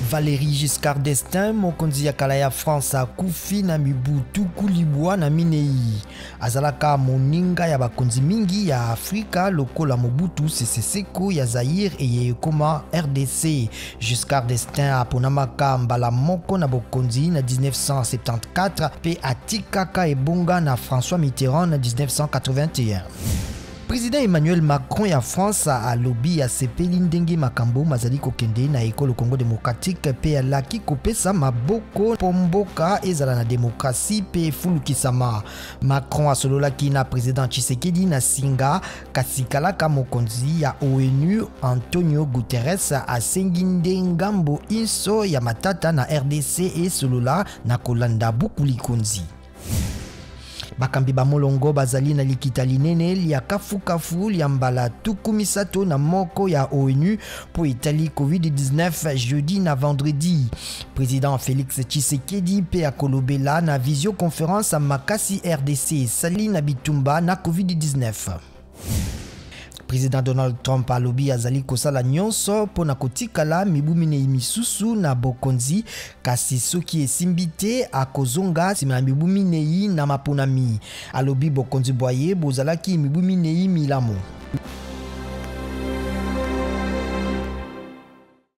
Valéry Giscard d'Estaing, mokonzi ya kala ya France, akufi na mibu 94. Azalaka moninga ya bakonzi mingi ya Afrika lokola Mobutu Sese Seko ya Zaïre eye ekoma RDC. Giscard d'Estaing aponamaka mbala moko na bokonzi na 1974 mpe atikaka ebonga na François Mitterrand na 1981. President Emmanuel Macron ya France alobi asepeli ndenge makambo mazali kokende na ekolo Congo démocratique mpe alaki kopesa maboko mpo mboka ezala na demokrasi mpe efulukisama. Macron asololaki na President Tshisekedi na singa, kasi kalaka mokonzi ya ONU Antonio Guterres asengi nde ngambo inso ya matata na RDC esolola na kolanda buku likonzi. Bakambi ba molongo bazali na likita linene lya kafukafu lya mbala 31 ya ONU mpo etali COVID-19 jeudi na vendredi. President Felix Tshisekedi mpe akolobela na visioconference makasi RDC esali na bitumba na COVID-19. President Donald Trump alobi azali kosala nyonso mpo na kotikala mibu minei misusu na bokonzi, kasi soki esimbi te akozonga nsima ya mibu minei na maponami. Alobi bokonzi bwa ye bozalaki mibu minei milamu.